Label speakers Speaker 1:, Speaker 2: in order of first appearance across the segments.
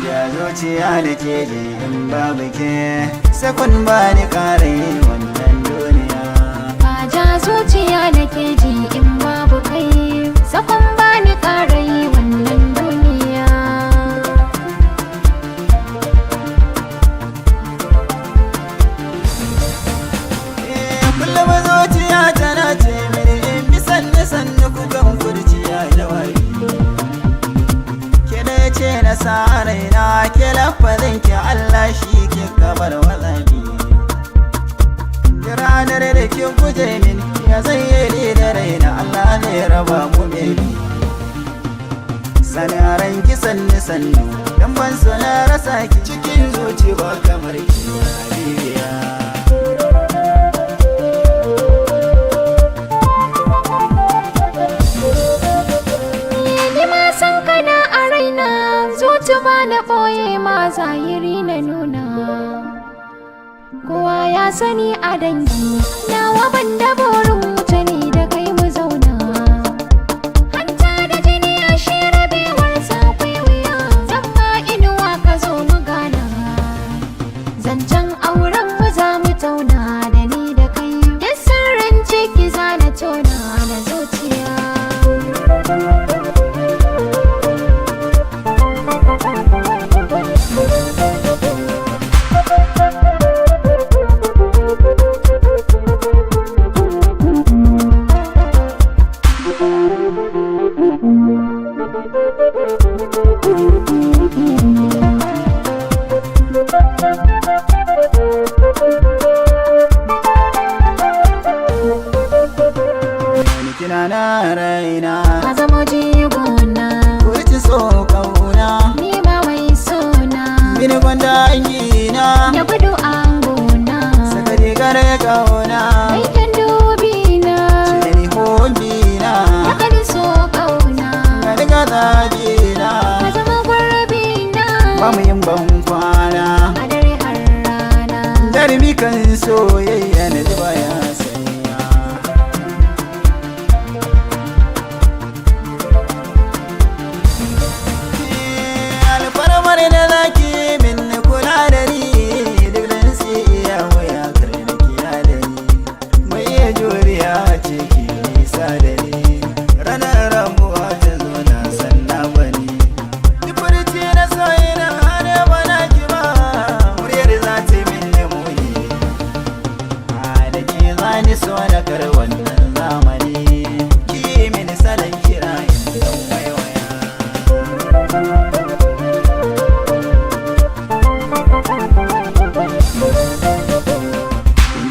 Speaker 1: Da zuciya da ke ji in babu ke, sakon ba ni ƙara yi wannan duniya.
Speaker 2: Ka ja zuciya da ke ji in babu kai, sakon ba ni ƙara yi wannan duniya.
Speaker 1: Eh, kullum zuciya tana ce mini in bi sannu sannu kukan kurciya da wari. Ke da ce na sa raina, ke lafazin ki Allah shi ke kamar wazabi. Ranar da kin guje min, ya zai yi da raina? Allah ne raba mu baby. Sanaran ki sannu sannu, dan ban so na rasa ki, cikin zuci ba kamar ki, habibiya.
Speaker 2: Ni ma san kana a raina, zuci ba na ɓoye ma, zahiri na nuna. Kowa ya sani a dangi, nawa ban da burin wuce ni da kai mu zauna. Hanta da jini a shi rabewar sa akwai wuya, zan ma inuwa ka zo mu gana. Zancen auren mu za mu tauna da ni da kai, duk sirrin ciki za na tona da zuciya.
Speaker 1: Ni kina na raina,
Speaker 2: Ka zama jigona,
Speaker 1: kurci so kauna,
Speaker 2: ni ma mai sona,
Speaker 1: mini gwanda na,
Speaker 2: ya gudu angona,
Speaker 1: saka rigar kauna,
Speaker 2: mai kyan dubina,
Speaker 1: cire ni hobi na,
Speaker 2: ya kani so kauna,
Speaker 1: gani gaza na,
Speaker 2: ka zama gurbina,
Speaker 1: ba mu yin ban kwana,
Speaker 2: a dare har rana.
Speaker 1: Jarumi kan soyayya na ji baya sanya. Alfarmar da zaki min, kula da ni duk dan sai iya waya, kar na kiya da ni, mai iya juriya ce ki nisa da ni, ranar ramuwa ta zo na san na bani. Duk furci na soyi na hana bana ki ba, muryar za ta min muni, a da ke zani so na kar wannan zamani, ki mini salon kira in dan waiwaya.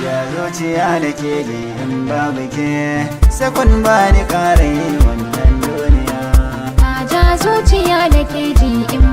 Speaker 1: Da zuciya da ke ji in babu ke, sakon ba ni ƙara yi wannan duniya.
Speaker 2: Ka ja zuciya da ke ji in